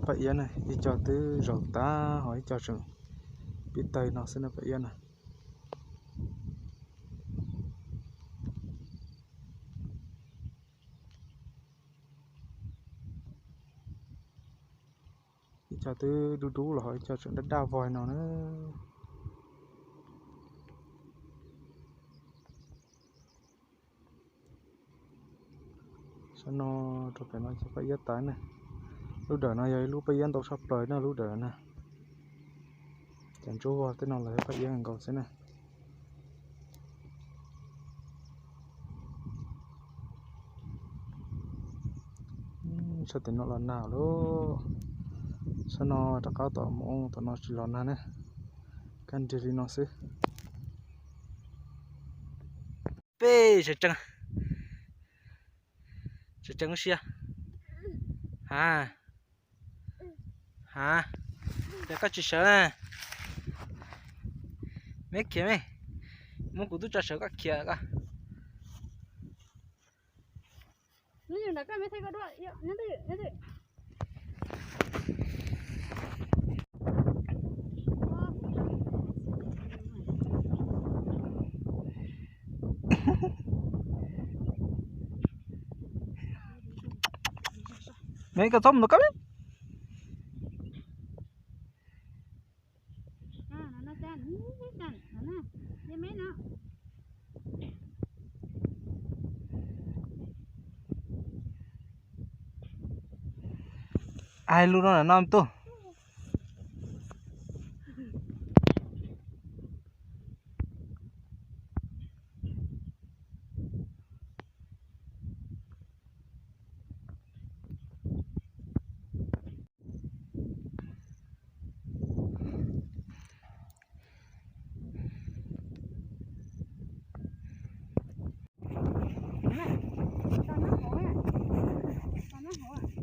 Paj iab na, ib co twb zaum tag ho ib co tseem pib tawg no xwb na paj iab na. Ib co twb dub dub los ho ib co tseem daj daj vog no na. Sab no rau pem no ces paj iab tas na. Lub dawm no yog ib lub paj iab ntau tshaj plaws na lub dawm na. Cov ntsuab vog tej no los yog paj iab nkaus xwb na. Sab tim no los nag lawm. Sab no rov qab tom mus tom no tsis los nag na. Kaj nrig li no xwb. Peb sawv tsees, sawv tsees ua si. Ha, ha, ces koj tsis sawv na. Me khiav me, muab kuv tub tso sawv koj khiav koj. Me koj txhob mus ntawm koj me. Ai lub no na no tuj.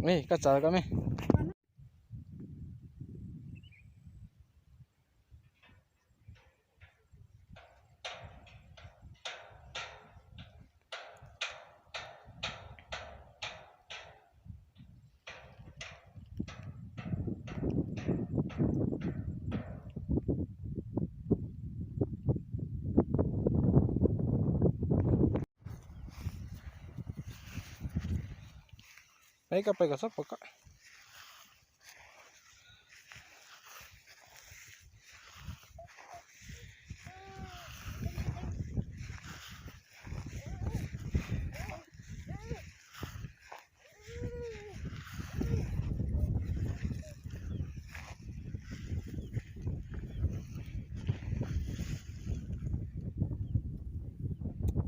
Ej, koj txav koj me. Peb koj peb kom txhob pom koj.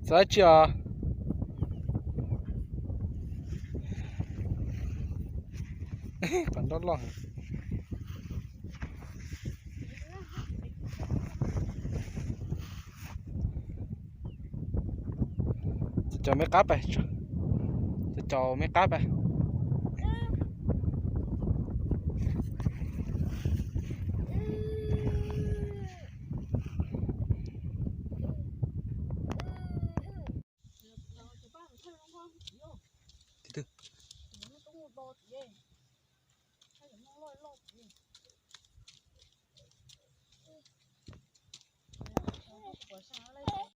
Txav tsi os? Qhov nroj loj. Cov me qab pais, cov me qab pais.